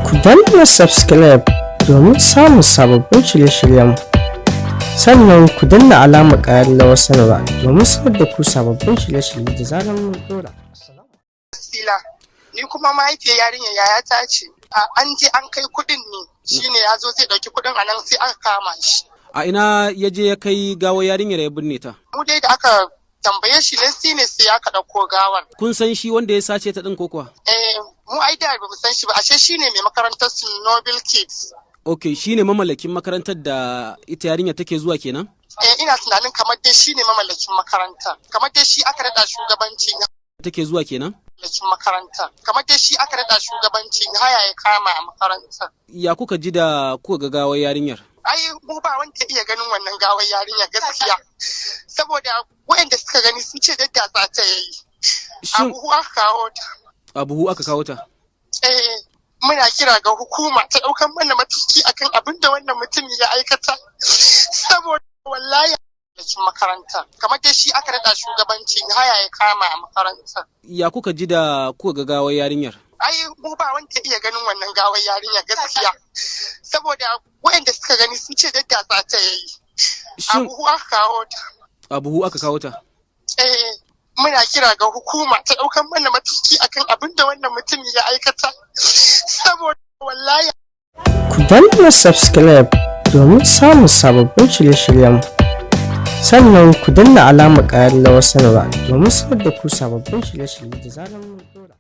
Ku danna subscribe domin samun sababbin shirye-shiryenmu. Sannan ku danna alamar ƙararrawar sanarwa domin sanar da ku sababbin shirye-shirye da zarar mun ɗora. Sila. Ni kuma mahaifiyar yarinyar, yaya ta ce. An je an kai kuɗin ne, shine ya zo zai ɗauki kuɗin a nan sai aka kama shi. A ina ya je ya kai gawar yarinyar ya binne ta? Mu dai da aka tambaye shi ne, shi ne sai aka ɗauko gawar. Kun san shi wanda ya sace ta ɗin ko kuwa? Eh, mu ai da ba mu san shi ba, ashe shi ne mai makarantar su, Noble Kids. Ok, shi ne mamallakin makarantar da ita yarinyar take zuwa kenan? Eh, ina tunanin kamar dai shi ne mamallakin makaranta. Kamar dai shi aka naɗa shugabanci. Take zuwa kenan? Mamallakin makaranta. Kamar dai shi aka naɗa shugabanci, haya ya kama a makarantar. Ya kuka ji da kuka ga gawar yarinyar? Ai mu ba wanda ya iya ganin wannan gawar yarinya gaskiya, saboda waɗanda suka gani sun ce daddatsa ta yayi. A buhu aka kawo ta. A buhu aka kawo ta? Eh, muna kira ga hukuma ta ɗaukan mana mataki akan abin da wannan mutum ya aikata, saboda wallahi cikin makaranta, kamar dai shi aka naɗa shugabanci, haya ya kama a makarantar. Ya kuka ji da kuka ga gawar yarinyar? Ai mu ba wanda ya iya ganin wannan gawar yarinya gaskiya, saboda waɗanda suka gani sun ce daddatsa ta yayi. A buhu aka kawo ta. A buhu aka kawo ta? Eh, muna kira ga hukuma ta ɗaukan mana mataki akan abin da wannan mutum ya aikata, saboda wallahi Ku danna subscribe domin samun sababbin shirye-shiryenmu. Sannan ku danna alamar ƙararrawar sanarwa domin sanar da ku sababbin shirye-shirye da zarar mun ɗora.